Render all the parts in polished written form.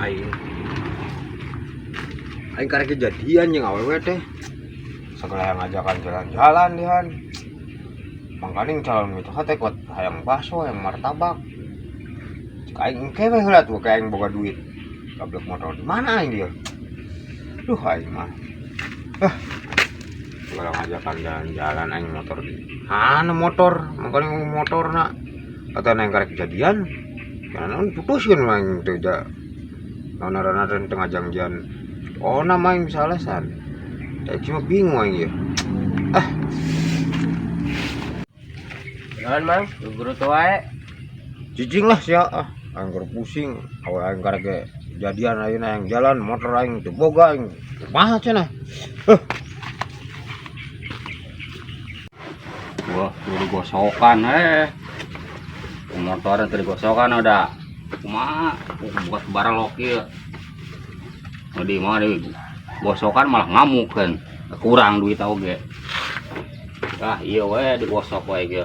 Aing. Aing karek kejadian jeung awewe teh. Segala yang ngajakan jalan-jalan dihan. Mangkaning calon gitu teh kuat hayang bakso, hayang martabak. Cek aing engke we heula tuh kayak aing boga duit. Gablek motor di mana aing dia? Duh aing mah. Ah. Segala ngajakan jalan-jalan aing motor di. Mana motor? Mangkaning motor na. Kata aing karek kejadian. Karena putuskeun aing teh ja. Naon ngaranna teh teu ngajangjian. Oh, nama aing bisa alasan. Saya cuma bingung aing ya. Ah, Jalan mang, guru tua. Cicing lah sia ah. Aing keur pusing, awe aing karek ge jadian ayeuna yang jalan motor aing teu boga aing. Kumaha cenah? Huh. Wah, tuh digosokan eh. Motornya tuh digosokan udah. Kumaha, buka barang loki. Di mana digosokan malah ngamuk kan. Kurang duit oge. Ah, iya we digosok we ge.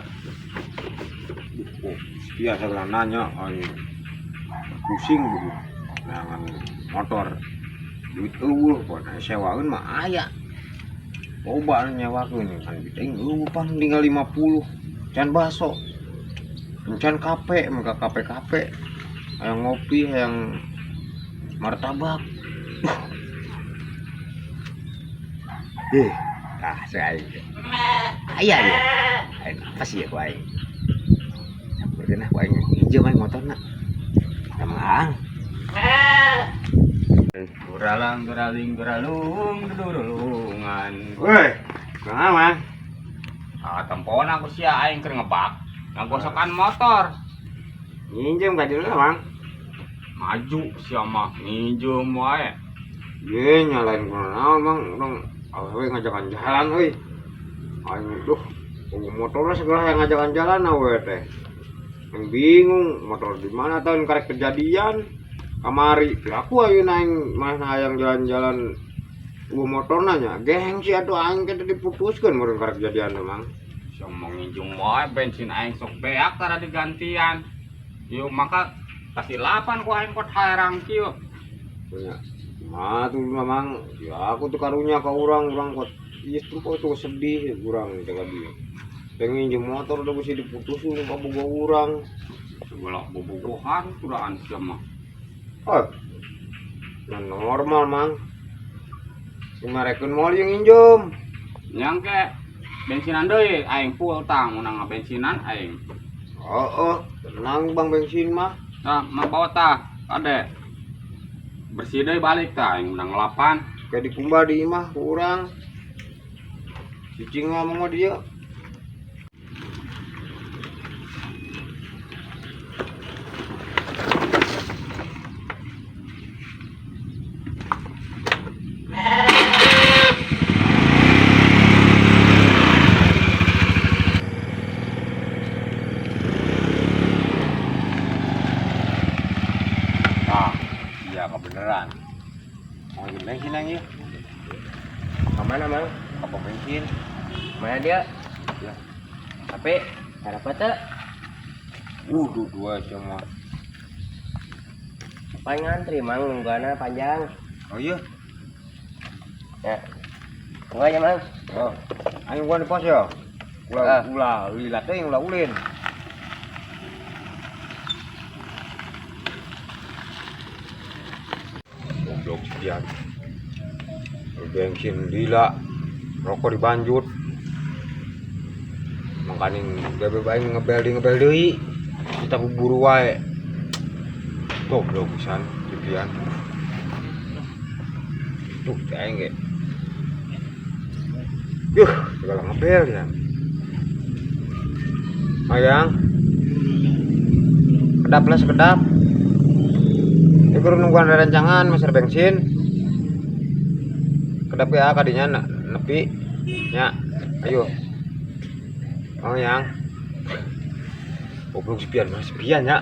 Oh, biasa lah nanya aing pusing gitu. Nangan motor duit eueuh pon sewaeun mah aya. Loba anu nyewakeun kan duit aing eueuh pan tinggal 50. Can baso. Can kape, muka kape-kape. Hayang ngopi, hayang martabak. Eh, ah saya aing. Aya ya. Aing apa sih ya ku aing? Sampurkeun ah ku aing injem aing motorna. Tamang. Guralang guraling guralung dudulungan. Woi, kumaha Mang? Ah, tempon aku sia aing keur ngebak. Ngagosokan motor. Nginjem ka dieu Mang. Maju sia mah nginjem wae. Ye nyalain kunaon Mang, urang awewe ngajakan jalan euy. Aing duh, motorna segala yang ngajakan jalan awewe teh. Aing bingung motor di mana tahun karek kejadian kamari. Aku ayeuna aing mah hayang jalan-jalan eueuh motorna nya. Gengsi atuh aing teh diputuskeun meureun karek kejadian teh Mang. Sia mah nginjem wae bensin aing sok beak tara digantian. Yuk maka kasilapan ku aing kot haerang kieu. Nya. Kumaha tuh Mamang? Ya aku tuh karunya ka urang, urang kot ieu tuh tuh sedih urang teh ka dieu. Pengen nginjem motor udah mesti diputusin ka boga urang. Segala bobogohan kuraan sia mah. Oh. Nah, normal Mang. Kemarekeun moal yang nginjem. Nyangke bensinan deui aing full tang mun ngabensinan aing. Oh, oh, tenang Bang bensin mah. Tah mah bawa tah kade. Bersih deui balik tah aing menang 8. Kayak dikumbah di imah ku urang. Cicing ngomong sama dia. Ah, iya kebeneran. Mau nginjem bensin aing ieu. Kemana mang? Ka pom bensin. Mana dia? Ya. Tapi ada teh? Dua semua. Paling ngantri mang, nungguanna panjang. Oh iya. Ya. Tunggu aja mang. Oh. Ayo gua di pos ya. Ulah Ah. ulah lila teh ulah ulin. Goblok sekian. Bensin lila, rokok dibanjut. Mangkaning bebe aing ngebel di ngebel deui. Kita buru wae. Goblok pisan sekian. Tuh aing ge. Yuh, segala ngebel ya. Ayang. Kedap lah sekedap. Ini baru nungguan rencangan meser bensin. Kedap ya kadinya nepi. Nya, ayo. Oh yang. Goblok sepian mas, sepian ya.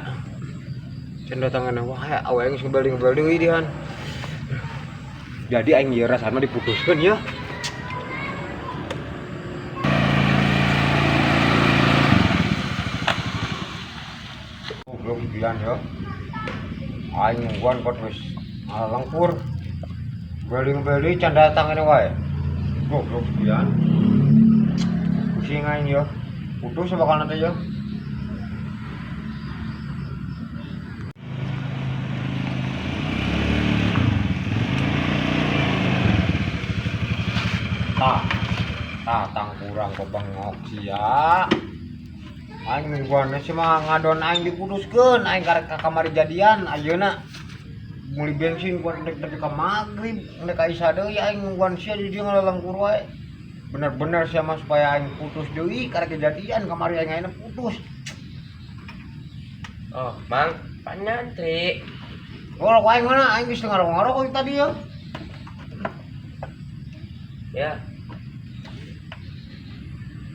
Can datangan wah awe geus ngebel deui dihan. Jadi aing ieu rasana diputuskeun ya. Goblok sepian ya. Aing nungguan kot wis Ngalengkur. Beling-beli can datang ini wae. Goblok pian. Pusing aing yo. Putus bakal nanti yo. Tah, tah tang kurang bebengok sia. Aing mingguan sih mah ngadon aing diputuskeun, aing karek ka kamari jadian ayeuna. Meuli bensin buat nek nepi ka magrib, nek ka isya deui aing nungguan sia di dieu ngalelengkur wae. Bener-bener sia mah supaya aing putus deui karek kejadian kamari aing ayeuna putus. Oh, Mang, pan ngantri. Oh, rokok aing mana? Aing geus teu ngarokok tadi ya. Ya,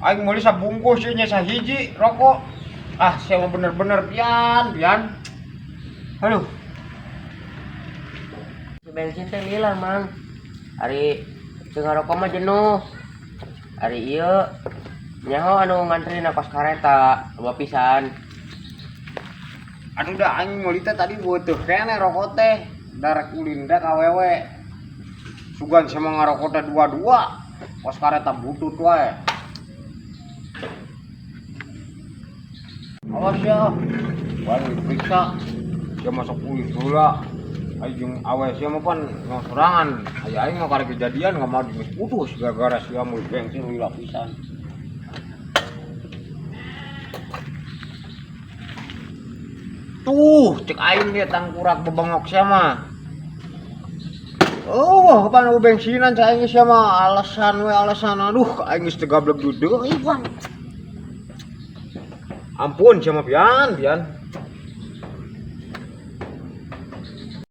Aing meuli sabungkus ieu nya sahiji rokok. Ah, sia mah bener-bener pian, pian. Aduh, si bensin teh lila, Mang. Ari teu ngarokok mah jenuh. Ari ieu nyaho anu ngantri na kos kareta, loba pisan. Aduh dah aing meuli teh tadi beuteung keneh rokok teh. Darek ulin teh ka awewe. Sugan sia mah ngarokok teh dua-dua. Kos kareta butut wae. Awas ya. Wah, diperiksa. Dia masuk ulin heula. Aing jeung awe sia mah pan sorangan. Aya aing mah karek kejadian nggak mau geus putus gara-gara sia meuli bensin lila pisan. Tuh, cek aing dia tangkurak bebengok sia mah. Oh, kapan aku bensinan cek aing sia mah alasan we alasan. Aduh, aing geus teu gablek deui, Bang. Ampun sia mah pian, pian.